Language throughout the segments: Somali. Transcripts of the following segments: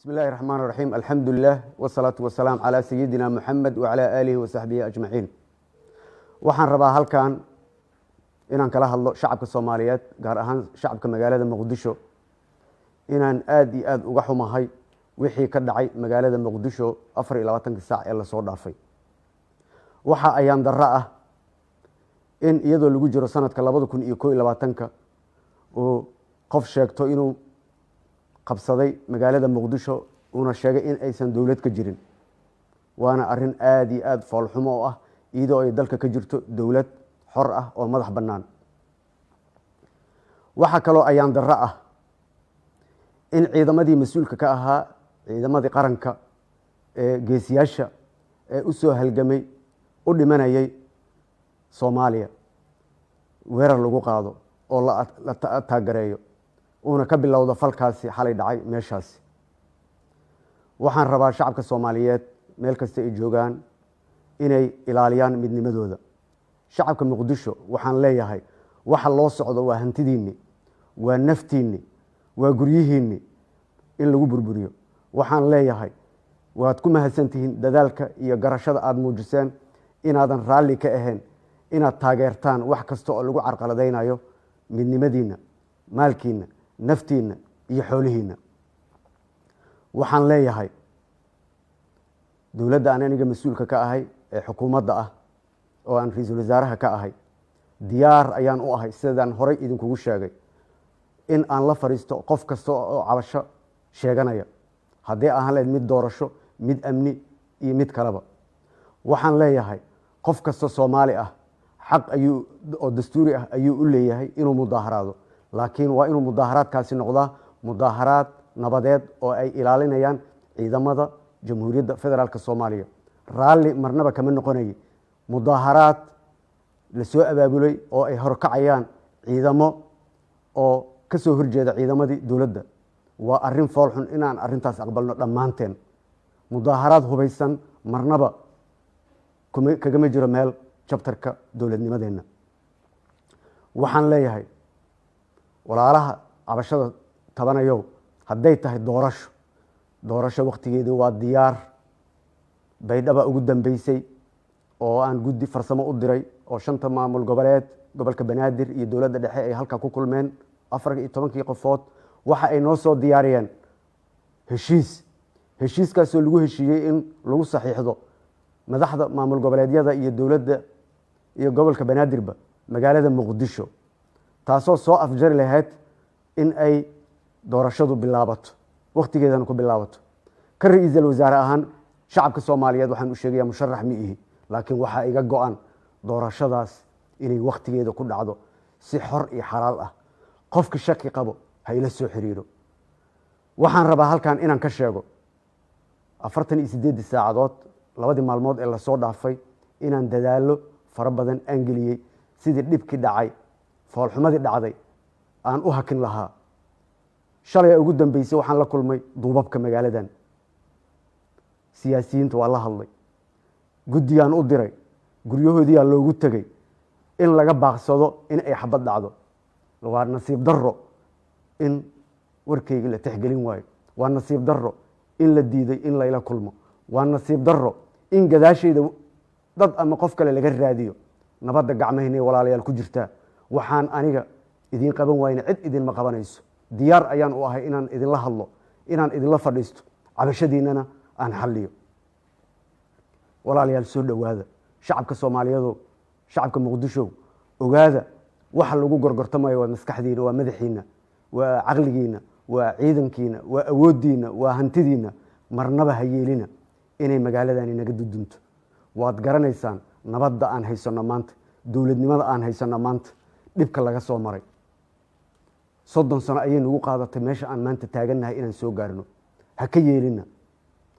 Bismi illahi raxmaan raxiim. Alxamdu lilah wasalaatu wasalaam calaa sayidina Muxamed wacalaa aalihi wasaxbihi ajmaciin. Waxaan rabaa halkan inaan kala hadlo shacabka Soomaaliyeed, gaar ahaan shacabka magaalada Muqdisho, inaan aada iyo aada uga xumahay wixii ka dhacay magaalada Muqdisho 24-kii saac ee lasoo dhaafay. Waxa ayaan darro ah in iyadoo lagu jiro sanadka 2021-ka uu qof sheegto inuu qabsaday magaalada Muqdisho, uuna sheegay in aysan dowlad ka jirin. Waana arrin aada iyo aada foolxumo oo ah, iyadoo ay dalka ka jirto dowlad xor ah oo madax bannaan. Waxaa kaloo ayaan darro ah in ciidamadii mas-uulka ka ahaa, ciidamadii qaranka ee geesiyaasha ee u soo halgamay, u dhimanayay Soomaaliya, weerar lagu qaado oo la taagareeyo, uuna ka bilowdo falkaasi xalay dhacay meeshaasi. Waxaan rabaa shacabka Soomaaliyeed meel kasta ay joogaan inay ilaaliyaan midnimadooda. Shacabka Muqdisho waxaan leeyahay, waxa loo socdo waa hantidiinni, waa naftiinni, waa guryihiinni in lagu burburiyo. Waxaan leeyahay, waad ku mahadsantihiin dadaalka iyo garashada aada muujiseen inaadan raalli ka ahayn inaad taageertaan wax kasta oo lagu carqaladaynayo midnimadiinna, maalkiinna, naftiinna iyo xoolihiinna. Waxaan leeyahay dowladda aan aniga mas-uulka ka ahay ee xukuumadda ah oo aan ra-iisul wasaaraha ka ahay, diyaar ayaan u ahay, sidaan horey idinkugu sheegay, in aan la fadhiisto qof kasta oo cabasho sheeganaya, haddii ahaan lahayd mid doorasho, mid amni iyo mid kaleba. Waxaan leeyahay, qof kasta Soomaali ah xaq ayuu oo dastuuri ah ayuu u leeyahay inuu mudaaharaado, laakiin waa inuu mudaaharaadkaasi noqdaa mudaaharaad nabadeed oo ay ilaalinayaan ciidamada Jamhuuriyadda Federaalka Soomaaliya. Raalli marnaba kama noqonayay mudaaharaad la soo abaabulay oo ay horkacayaan ciidamo oo ka soo horjeeda ciidamadii dowladda. Waa arrin foolxun inaan arrintaas aqbalno dhammaanteen. Mudaaharaad hubaysan marnaba kagama jiro meel chapter-ka dowladnimadeenna. Waxaan leeyahay walaalaha cabashada tabanayow, hadday tahay doorasho, doorasho wakhtigeedii waa diyaar. Baydhaba ugu dambeysay oo aan guddi farsamo u diray oo shanta maamul goboleed, gobolka Banaadir iyo dowladda dhexe ay halkaa ku kulmeen. 14-kii qofood waxa ay noo soo diyaariyeen heshiis, heshiiskaasoo lagu heshiiyey in lagu saxiixdo madaxda maamul goboleedyada iyo dowladda iyo gobolka Banaadirba magaalada Muqdisho, taasoo soo afjari lahayd in ay doorashadu bilaabato, wakhtigeedana ku bilaabato. Ka ra-iisul wasaare ahaan, shacabka Soomaaliyeed waxaan u sheegaya, musharax ma ihi, laakiin waxaa iga go-an doorashadaas inay wakhtigeeda ku dhacdo si xor iyo xalaal ah. Qofka shaki qabo ha ila soo xiriiro. Waxaan rabaa halkan inaan ka sheego 48-dii saacadood, labadii maalmood ee lasoo dhaafay, inaan dadaallo fara badan aan geliyey sidii dhibkii dhacay, foolxumadii dhacday aan u hakin lahaa. Shalay ugu dambeysay waxaan la kulmay duubabka magaaladan, siyaasiyiinta waa la hadlay, guddiyaan u diray, guryahoodiyaa loogu tegey in laga baaqsado in ay xabad dhacdo. Waa nasiib darro in warkeyga la tixgelin waayo. Waa nasiib darro in la diiday in layla kulmo. Waa nasiib darro in gadaashayda dad ama qof kale laga raadiyo. Nabadda gacmahaynay, walaalayaal, ku jirtaa. Waxaan aniga idiin qaban waayna cid idinma qabanayso. Diyaar ayaan u ahay inaan idinla hadlo, inaan idinla fadhiisto, cabashadiinana aan xalliyo. Walaalayaal, soo dhowaada. Shacabka Soomaaliyeedo, shacabka Muqdisho, ogaada waxa lagu gorgortamayo waa maskaxdiina, waa madaxiina, waa caqligiina, waa ciidankiina, waa awooddiina, waa hantidiina. Marnaba ha yeelina inay magaaladani naga dudunto. Waad garanaysaan nabadda aan haysanno maanta, dowladnimada aan haysanno maanta, dhibka laga soo maray. 30 sano ayay nagu qaadatay meesha aan maanta taagannahay inaan soo gaarno. Ha ka yeelina,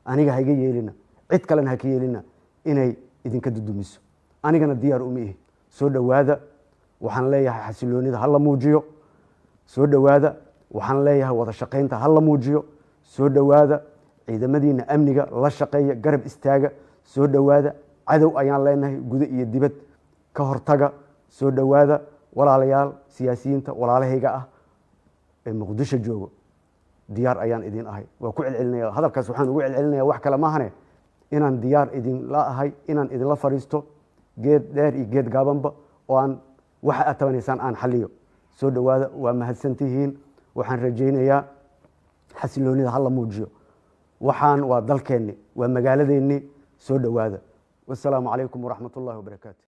aniga ha iga yeelina, cid kalena ha ka yeelina inay idinka dudumiso. Anigana diyaar uma ihi. Soo dhowaada. Waxaan leeyahay, xasiloonida ha la muujiyo. Soo dhowaada. Waxaan leeyahay, wada shaqaynta ha la muujiyo. Soo dhowaada. Ciidamadiina amniga la shaqeeya, garab istaaga. Soo dhowaada. Cadow ayaan leenahay gudo iyo dibad, ka hortaga. Soo dhowaada, walaalayaal. Siyaasiyiinta walaalahayga ah ee Muqdisho joogo, Diyaar ayaan idin ahay. Waa ku celcelinaya hadalkaas. Waxaan ugu celcelinaya wax kale maahane, inaan diyaar idinla ahay inaan idinla fadhiisto geed dheer iyo geed gaabanba, oo aan waxa aad tabanaysaan aan xaliyo. Soo dhowaada, waa mahadsantihiin. Waxaan rajaynayaa xasiloonida hala muujiyo. Waxaan waa dalkeenni, waa magaaladeenni. Soo dhowaada. Wasalaamu calaykum waraxmat ullahi wabarakaatu.